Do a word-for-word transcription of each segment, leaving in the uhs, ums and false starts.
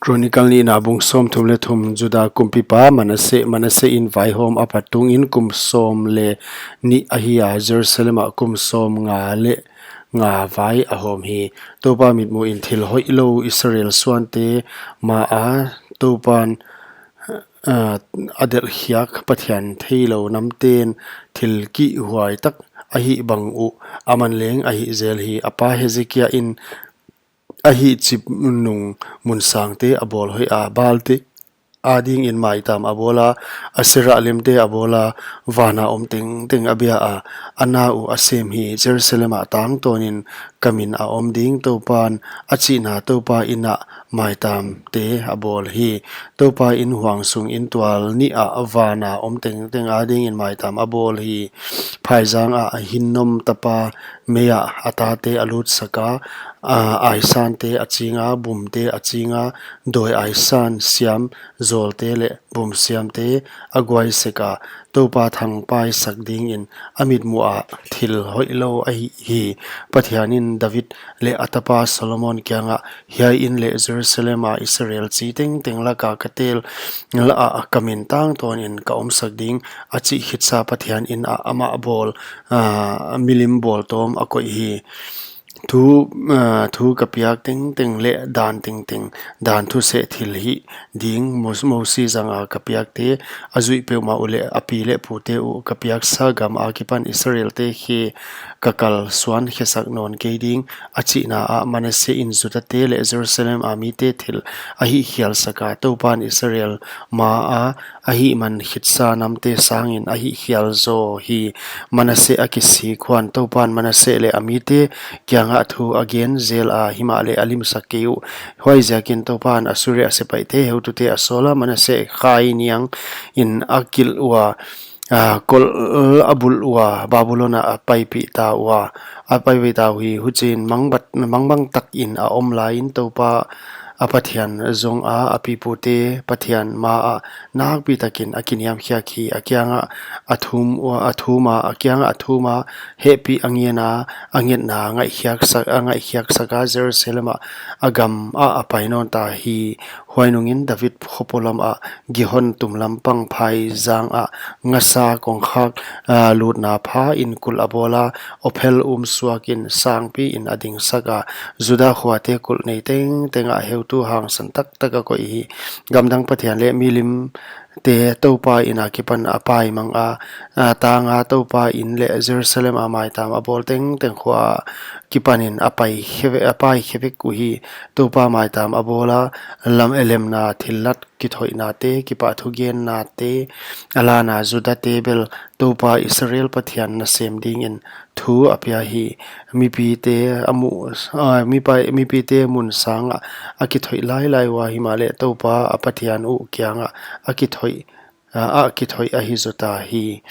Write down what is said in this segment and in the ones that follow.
Chronicle nihna bung sawmthum leh thum. Juda kumpipa Manasseh, Manasseh in vaihawm a pat tungin kum sawm leh nih ahi a, Jerusalem ah kum sawmnga leh nga vai a hawm hi. Toupa mitmuh in thil hoihlou Israel suante maa Toupan, ah, a delhkhiak Pathian theilou namten thil kihhuai tak ahih bang uh aman leng a hih zel hi. A pa Hezekia in a hihchip nung munsangte a bawl hoih a, Baalte adingin maitam a bawl a, Asherah limte a bawl a, vana om tengteng a bia a, a na uh a sem hi. Jerusalem ah tangtawnin ka min a om ding, Toupan a chihna Toupa in ah maitamte a bawl hi. Toupa in huang sung in tual nih ah vana om tengteng adingin maitam a bawl hi. Phaizang ah Hinnom tapa mei ah a tate a lutsak a, a, aisante a ching a, bumte a ching a, dawi aisan siam zawlte leh bum siamte a guai sek a, Toupa thangpaisak dingin a mitmuh ah thil hoihlou ahi hi. Pathian in David leh a tapa Solomon kiangah, hiai in leh Jerusalem a Israel chi tengteng laka ka tel la a, ka min tangtawnin ka omsak ding, a chih khitsa Pathian in ah amah bawl, ah, milim bawltawm a koih hi. Thu, ah, thu ka piak tengteng leh dan tengteng, dan thuseh thil hih ding, Mos-, Mosi zanga ka piakte a zuih peuhmah uh leh a pi leh pute uh ka piaksa gam akipan Israelte khe ka kalsuan khesak nawn kei ding, a chihna ah Manasseh in Judate leh Jerusalem a mite thil a hihkhialsak a, Toupan Israel maa a hihman khitsa namte sangin a hihkhial zaw hi. Manasseh a kisik huan Toupan Manasseh leh a mite kiangah thu a gen zel a, himahleh a limsak kei uh. Huaiziakin Toupan Assyria sepaihte heutute a sawl a, Manasseh khai niangin a kilh ua, a, kol a bulh ua, Babulon ah a paipih ta ua, a paipih ta uhi. Huchiin mangbat-, mangbang takin a om laiin Toupa a Pathian zong a, a pipute Pathian maa nakpi takin a kiniamkhiak hi. A kiangah a thum ua, a thum a, a kiangah a thum a, hehpih a ngen a, a ngetna ngaihkhiaksak, a ngaihkhiaksak a, Jerusalem ah a gam ah a pai nawn ta hi. Huai nungin David khopolam ah Gihon tumlam pang phaizang ah ngasa kongkhak, ah, lutna phain kulh a bawl a, Ophel um suakin sangpiin a dingsak a, Juda khuate kulh nei tengteng ah heutu hangsan taktak a koih hi. Gamdang pathian leh milimte Toupa in akipan a paimang a, a tang a, Toupa in leh Jerusalem a maitam a bawl tengteng khua akipanin a pai khe ve-, a pai khe vek uhi. Toupa maitam a bawl a, lam elemna thillat kithoihnate, kipahthu gennate a lan a, Judate bel Toupa Israel Pathian nasem dingin thu a pia hi. Mipite a mu-, a, mipa-, mipite mun sangah a kithoih lailai ua, himahleh Toupa a Pathian uh kiangah a kithoih, a, a kithoih ahi zaw ta hi.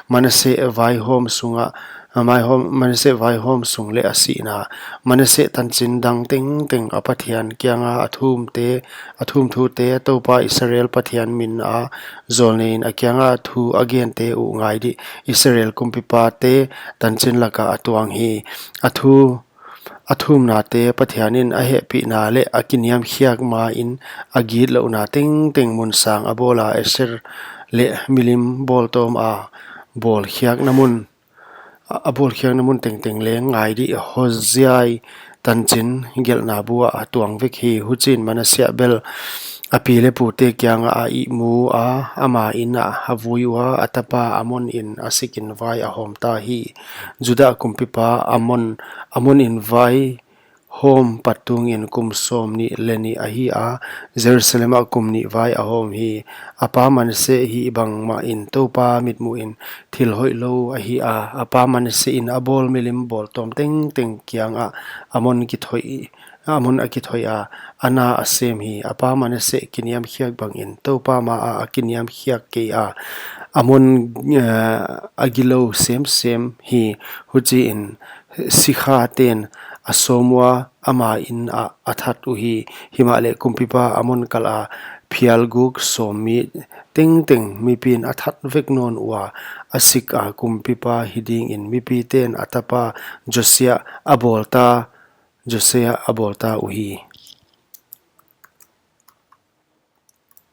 Manasseh vaihawm sungah, a, maihawm, Manasseh vaihawm sung leh a sihna. Manasseh tanchin dang tengteng a Pathian kianga a thumte, a thumthute, Toupa Israel Pathian min a zawlneiin a kianga thu a gente uh ngai dih, Israel kumpipate tanchin laka a tuang hi. A thu, a thumnate Pathian in a hehpihna leh a kiniamkhiak main a gitlouhna tengteng mun sang a bawl a, Asher leh milim bawltawm a bawlkhiakna mun, a, a bawlkhiakna mun tengteng leng ngai dih, Hosea tanchin gelhna bu ah a tuang vek hi. Huchiin Manasseh bel a pi leh pute kiangah a ihmu a, ama in ah a vui ua, a tapa Amon in a sikin vai a hawm ta hi. Juda kumpipa Amon, Amon in vai hawm pat tungin kum sawmnih leh nih ahi a, Jerusalem ah kum nih vai a hawm hi. A pa Manasseh hih bangmahin Toupa mitmuhin thil hoihlou ahi a, a pa Manasseh in a bawl milim bawltawm tengteng kiangah Amon kithoih, Amon a kithoih a, a na a sem hi. A pa Manasseh kiniamkhiak bangin Toupa maa a kiniamkhiak kei a, Amon, eh, a gilou semsem hi. Huchiin sikhaten a sawm ua, ama in ah a that uhi. Himahleh kumpipa Amon kal a phial guk sawm mi tengteng mipiin a that vek nawn ua, a sik a kumpipa hi dingin mipiten a tapa Josia a bawl ta, Josia a bawl ta uhi.